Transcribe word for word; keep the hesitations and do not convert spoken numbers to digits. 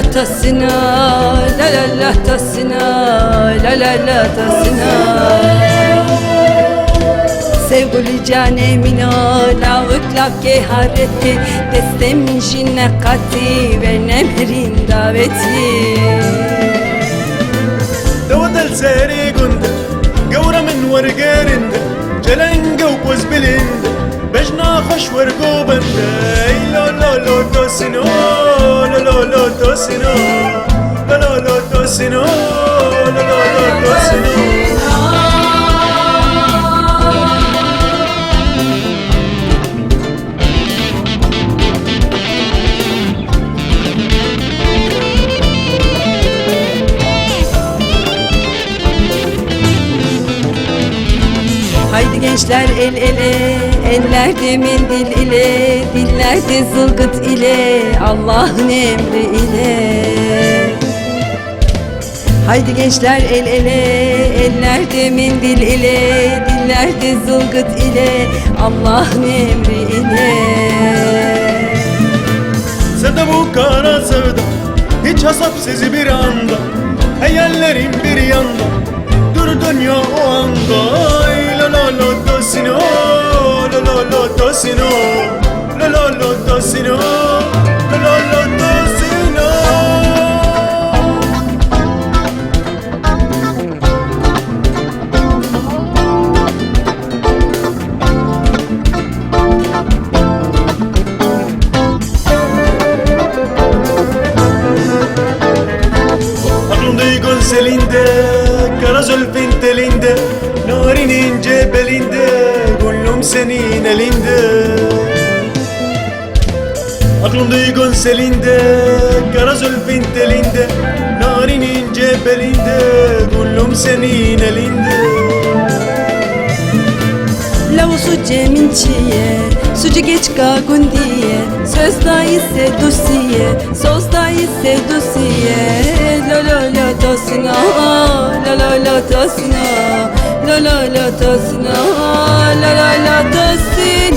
Tosino, la la la tosino, la la la tosino. Sevgili canê mîno, lawik lavkê haretî, destê min jî neqatî, ve nemirîn davetî. Dewa del serê gund, gewra min wergerinde, celenge û pozbilind, bejna xweş wergo bende. Ey lo lo lo tosino, lo lo lo tosino, lo lo lo tosino, lo lo lo tosino. Haydi gençler el ele, ellerde mendil ile, dillerde zılgıt ile, Allah'ın emri ile. Haydi gençler el ele, ellerde mendil ile, dillerde zılgıt ile, Allah'ın emri ile. Sevda bu kara sevda, hiç hesapsız bir anda, hayallerim bir yanda, dur dünya o anda. Ay, la la la tosino, la la la tosino, la la la tosino, la la la tosino. Aklımda gözlerinde, kara zülfün telinde, narin ince belinde, gönlüm senin elinde. Aklımda gözlerinde, kara zülfün telinde, narin ince belinde, gönlüm senin elinde. Lew suçê min çi ye? Suçê keçika gundî ye. Söz dayî sê dusî ye. Söz dayî sê dusî ye. Lo lo lo tosina, lo lo lo tosina, lo lo lo tosina, lo lo lo tosina.